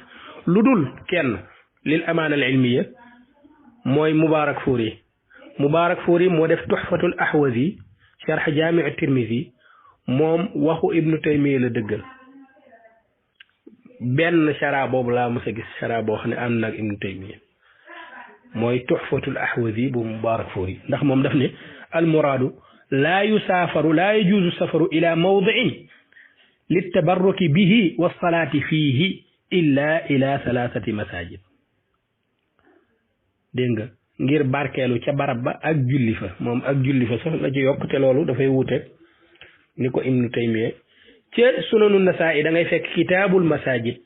lu dul kenn lil amaana al ilmiya mooy Mubaarak Fuuri moo def Tuhfatul Ahwazi sharh Jaami' Tirmisi moom waxu Ibnu Taymiya la dëggal benn shara boobu laa mos a gis shara boo xam ne ànd na ak Ibnu Taymiya mooy Tuhfatul Ahwazi bu Mubaarak Fuuri ndax moom daf ne al muraadu laa yajuuzu safaru ila mawdi'in littabarruki bihi wa salaati fiihi illa ila thalathati masajid dégg nga ngir barkeelu ca barab ba ak julli fa moom ak julli fa sax la ci yokk te loolu dafay wuute ni ko Ibnu Taymiya ca sunanu Nasaa'i da ngay fekk kitaabul masajid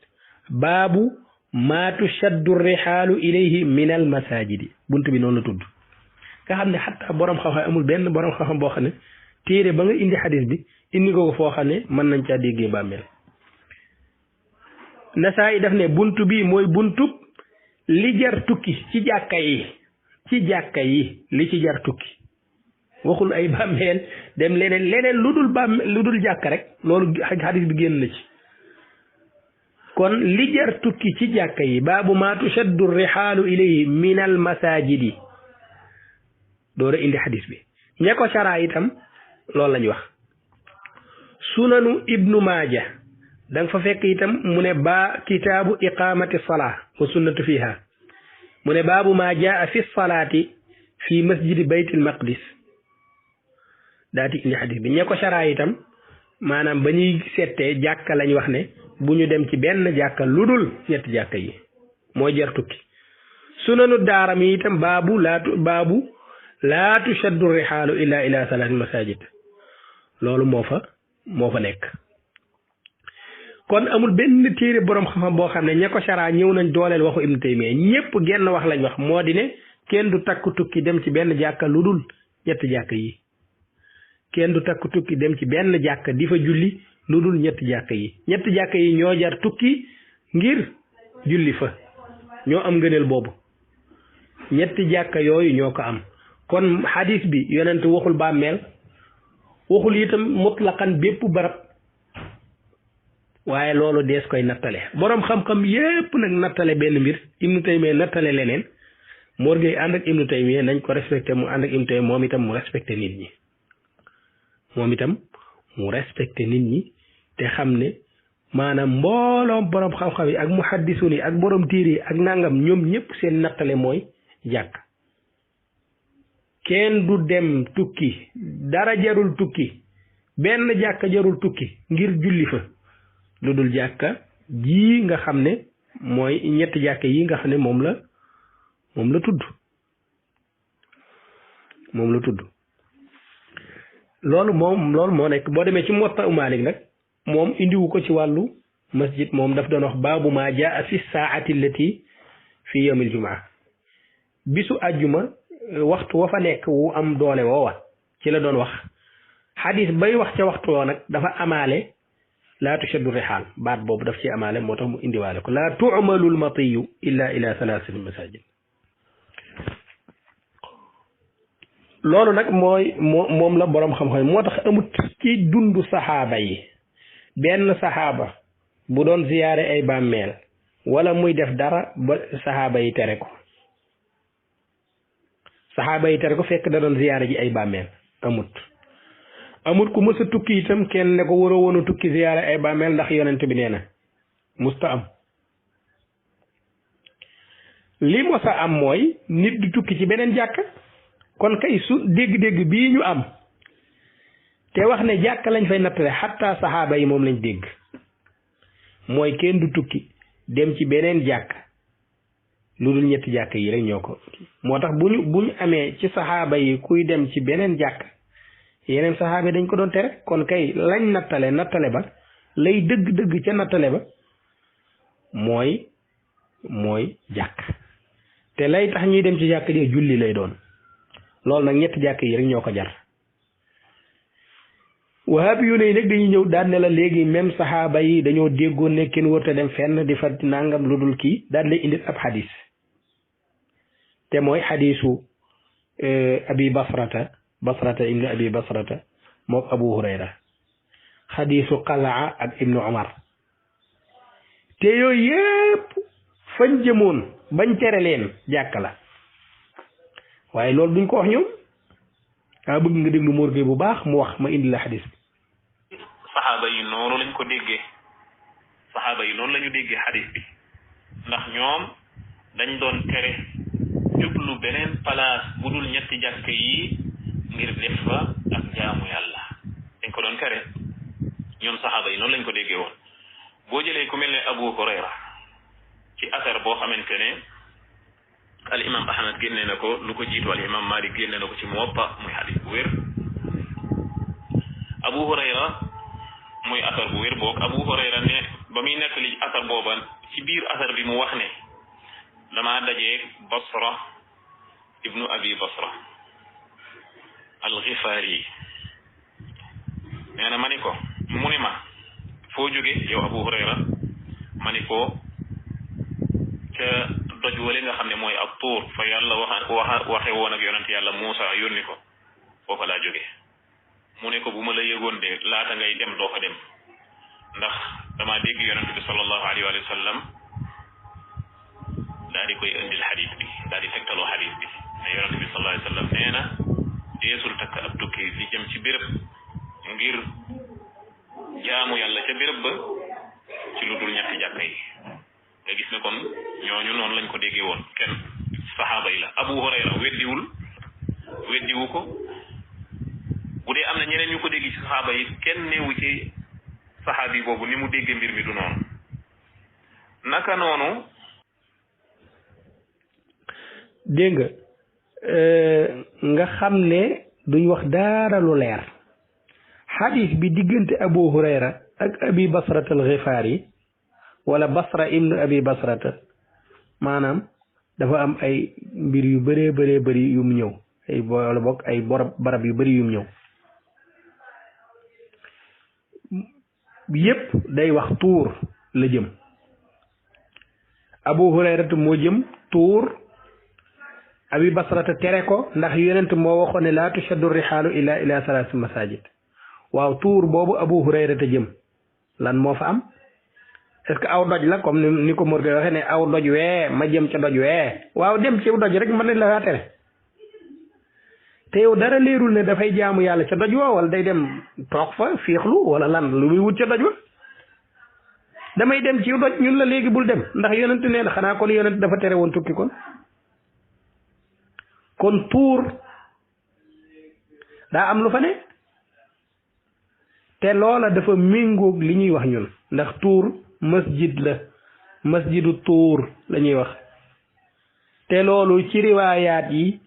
baabu maa tushaddu rihaalu ilayhi min al masajidi bunt bi noonu la tudd nga xam ne xataa borom xam-xam amul benn borom xam-xam boo xam ne téere ba nga indi xadis bi indi ko foo xam ne mën nañ caa déggee bàmmeel Nasaa'i daf ne buntu bi mooy buntub li jar tukki ci jàkka yi li ci jar tukki waxul ay bàmmeel dem leneen lu dul jàkka rek loolu xadis bi génn na ci kon li jar tukki ci jàkka yi baabu maa tushaddu rihaalu ilayhi min al masajidi door a indi xadis bi ña ko saraa itam loolu lañ wax sunanu Ibnu Maaja da nga fa fekk itam mu ne kitaabu iqamati salaa wa sunnatu fiha mu ne baabu maa jaa fi salaati fi masjidi baytil maqdis daati indi xadis bi ña ko saraa itam maanaam ba ñuy settee jàkka lañ wax ne bu ñu dem ci benn jàkka lu dul ñetti jàkka yi moo jar tukki sunanu daarami itam baabu laa tushaddu rihaalu illa ila salaati masajid loolu moo fa nekk. kon amul benn téere borom xam-xam boo xam ne ña ko saraa ñëw nañ dooleel waxu Ibnu Taymiya ñëpp genn wax lañ wax moo di ne kenn du takk tukki dem ci benn jàkka lu dul ñetti jàkk yi. kenn du takk tukki dem ci benn jàkka di fa julli lu dul ñetti jàkk yi. ñetti jàkk yi ñoo jar tukki ngir julli fa ñoo am ngëneel boobu ñetti jàkka yooyu ñoo ko am. kon hadis bi yonent waxul bàmmeel waxul itam mutlaqan bépp barab waaye loolu dees koy nattale borom xam-xam yépp nag nattale benn mbir Ibnu Taymiya nattale leneen Mor Gueye ànd ak Ibnu Taymiya nañ ko respecté mu ànd ak Ibnu Taymiya moom itam mu respecté nit ñi te xam ne maanaam mbooloom borom xam-xam yi ak muhaddisuun yi ak borom tiir yi ak nangam ñoom ñëpp seen nattale mooy jàkk. kenn du dem tukki dara jarul tukki benn jàkka jarul tukki ngir julli fa lu dul jàkka ji nga xam ne mooy ñetti jàkka yi nga xam ne moom la tudd loolu moo nekk boo demee ci Muwatta Maalik nag moom indiwu ko ci wàllu masjid moom daf doon wax baabu maa jaa fi saa'ati allati fi yawmil jumaa bisu àjjuma waxtu wa fa nekk wu am doole woowa ci la doon wax xadis bay wax ca waxtu woo nag dafa amaale laa tushaddu rihaal baat boobu daf ci amaale moo tax mu indiwaale ko laa tu'malul matiyu illa ila salaasati masajid loolu nag moom la boroom xam-xam moo tax amut ci dundu saxaaba yi benn saxaaba bu doon ziyaare ay bàmmeel wala muy def dara ba saxaaba yi tere ko fekk da doon ziyaare ji ay bàmmeel amut ku mës a tukki itam kenn ne ko waroo woon a tukki ziyaare ay bàmmeel ndax yonent bi nee na musta am li mos a am mooy nit di tukki ci beneen jàkk kon kay su dégg-dégg bii ñu am te wax ne jàkk lañ fay nattale xatta saxaaba yi moom lañ dégg mooy kenn du tukki dem ci beneen jàkk lu dul ñetti jàkk yi rek ñoo ko moo tax bu ñu amee ci saxaaba yi kuy dem ci beneen jàkk yeneen saxaaba yi dañ ko doon tere kon kay lañ nattale ba lay dëgg-dëgg ca nattale ba mooy jàkk te lay tax ñuy dem ci jàkk ji julli lay doon loolu nag ñetti jàkk yi rek ñoo ko jar wahabi yu ne nag dañuy ñëw daan ne la léegi même saxaaba yi dañoo déggoon ne kenn wërta dem fenn di fa nangam lu dul kii daan lay indil ab xadis te mooy xadisu abi basrata ibnu abi basrata mook abu hurayra xadisu qalaa ak ibnu umar te yooyu yépp fañ jëmoon bañ tere leen jàkk la waaye loolu duñ ko wax ñoom daa bëgg nga déglu Mor Gueye bu baax mu wax ma indi la xadis bi saxaaba yi noonu lañ ko déggee xadis bi ndax ñoom dañ doon tere jublu beneen place bu dul ñetti jàkk yi ngir def fa ak jaamu yàlla dañ ko doon tere ñoom saxaaba yi noonu lañ ko déggee woon boo jëlee ku mel ne Abu Hurayra ci asar boo xamante ne al imam Ahmad génne na ko lu ko jiitu al imam Malik génne na ko ci Muwatta muy xadis bu wér Abu Hurayra muy asar bu wér boog Abu Hurayra ne ba muy nekk li asar booba ci biir asar bi mu wax ne damaa dajeeg Basra ibnu abi Basra al-Ghifari nee na ma ni ko mu ne ma foo jóge yow Abu Hurayra ma ni ko ca doj wali nga xam ne mooy ak tuur fa yàlla waxe woon ak yonent yàlla Muusa yónni ko foofa laa jóge mu ne ko bu ma la yëgoon de laata ngay dem doo fa dem ndax dama dégg yonent bi sallallahu alayhi wa sallam daal di koy indil xadis bi daal di tegtaloo xadis bi ne yonent bi sallallahu alayhi wa sallam nee na deesul takk ab tukki li jëm ci béréb ngir jaamu yàlla ca béréb ba ci lu dul ñetti jàkka yi nga gis ne kon ñooñu noonu lañ ko déggee woon kenn saxaaba yi la Abu Hurayra weddiwu ko bu dee am na ñeneen ñu ko dégg ci saxaaba yi kenn neewu ci saxaabi boobu ni mu déggee mbir mi du noonu naka noonu dégg nga xam ne duñ wax dara lu leer xadis bi diggante Abu Hurayra ak Abi Basrata al-Ghifari wala Basra ibnu Abi Basrata maanaam dafa am ay mbir yu bëree bëri yum ñëw ay wala bokk ay barab yu bëri yum ñëw yépp day wax tuur la jëm Abu Hurayrata moo jëm tuur Abi Basrata tere ko ndax yonent moo waxoon ne laa tushaddu rihaalu illa ila salaasi masajid waaw tuur boobu Abu Hurayrata jëm lan moo fa am est-ce que aw doj la comme ni ko Morgue waxee ne aw doj wee ma jëm ca doj wee waaw dem ci doj rek mën nañ la tere te yow dara leerul ne dafay jaamu yàlla ca doj wa wala day dem toog fa fiixlu wala lan lu muy wut ca doj wa damay dem ci doj ñun la léegi bul dem ndax yonent nee na xanaa kon yonent dafa tere woon tukki kon tuur daa am lu fa ne te loola dafa méngoog li ñuy wax ñun ndax tuur masjid la masjidu tuur la ñuy wax te loolu ci riwaayaat yi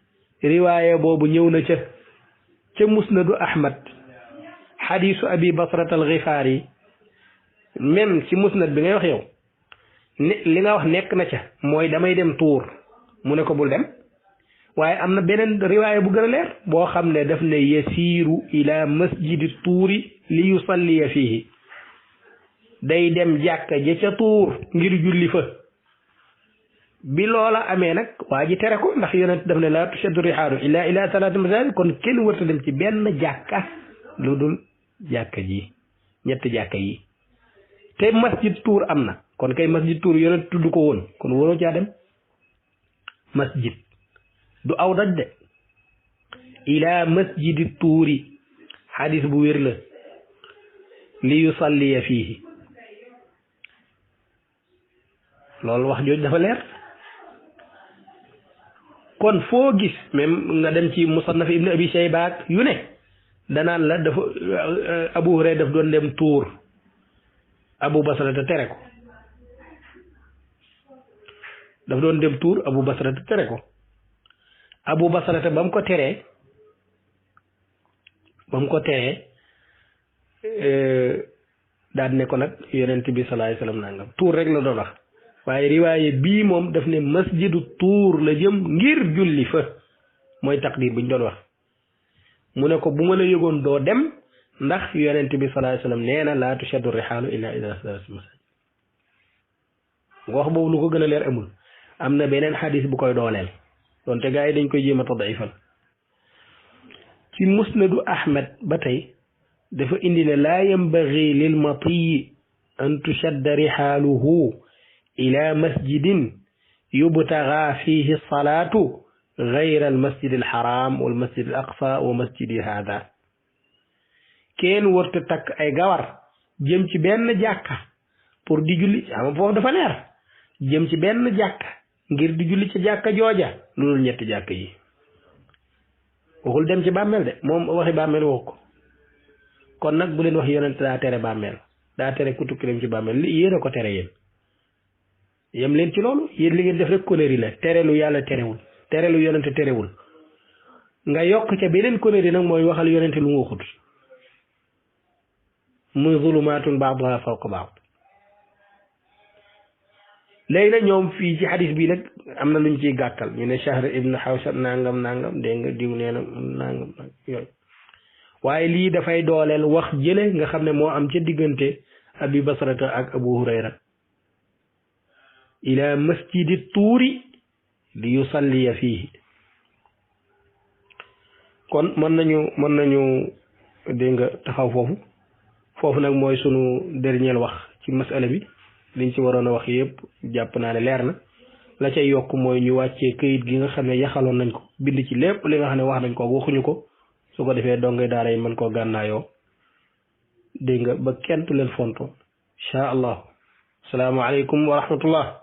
riwaaya boobu ñëw na ca musnadu Ahmad xadiisu Abi Basrata al-Ghifari même ci musnad bi ngay wax yow li nga wax nekk na ca mooy damay dem tuur mu ne ko bul dem waaye am na beneen riwaaya bu gën a leer boo xam ne daf ne yasiiru ila masjidi tuuri li yusalliya fiihi day dem jàkka ja ca tuur ngir julli fa bi loola amee nag waa ji tere ko ndax yonent daf ne laa tushaddu rihaalu illa ila salaati masaajid kon kenn warta dem ci benn jàkka lu dul jàkka ji ñetti jàkka yi te masjid tuur am na kon kay masjid tuur yonent tudd ko woon kon waroo caa dem masjid du aw daj de ila masjidi tuuri xadis bu wér la li yusalliya fiihi loolu wax jooju dafa leer kon foo gis même nga dem ci musannaf ibn abi shayba yu ne danaan la dafa Abu Hurayra daf doon dem tuur Abu Basrata tere ko daf doon dem tuur Abu Basrata tere ko Abu Basrata ba mu ko teree daal ne ko nag yonent bi sallallahu alayhi wasallam nangam tuur rek la doon wax waaye riwaaye bii moom daf ne masjidu tuur la jëm ngir julli fa mooy taqdir bi ñu doon wax mu ne ko bu ma la yëgoon doo dem ndax yonent bi sallallahu alayhi wasallam nee na laa tushaddu rihaalu illa ila salaati masajid nga wax boobu lu ko gën a leer amul am na beneen xadis bu koy dooleel donte gaa yi dañ koy jéem a tadifal ci musnadu Ahmad ba tey dafa indi ne laa yambagi lil matiyi an tushadda rihaaluhu ila masjidin yubtaga fihi salaatu gayra al masjid al haram wal masjid al aqsa wa masjidi hada kenn warta takk ay gawar jëm ci benn jàkka pour di julli ama foofu dafa leer jëm ci benn jàkka ngir di julli ci jàkka jooja loolu ñetti jàkka yi waxul dem ci bàmmeel de moom waxi bàmmeel wax ko kon nag bu leen wax yonent daa tere bàmmeel daa tere ku tukki dem ci bàmmeel li yéen a ko tere yéen yem leen ci loolu yéen li ngeen def rek connerie la tere lu yàlla terewul tere lu yonent terewul nga yokk ca beneen connerie nag mooy waxal yonent lu mu waxut muy zulumaatun ba'duha fawqa ba'd léegi nag ñoom fii ci xadis bi nag am na luñ ciy gàttal ñu ne Shahr ibn Hawshab nangam dégg nga diw nee na nangam yooyu waaye lii dafay dooleel wax jële nga xam ne moo am ca diggante Abi Basrata ak Abu Hurayra ila masjidi tuuri li yusalliya fiihi kon mën nañu dégg nga taxaw foofu nag mooy sunu dernier wax ci masala bi liñ ci waroon a wax yëpp jàpp naa ne leer na la cay yokk mooy ñu wàccee këyit gi nga xam ne yaxaloon nañ ko bind ci lépp li nga xam ne wax nañ ko waxuñu ko su ko defee dongay daara yi mën koo gànnaayoo dégg nga ba kenn du leen fonto incha allah asalaamaaleykum wa rahmatullah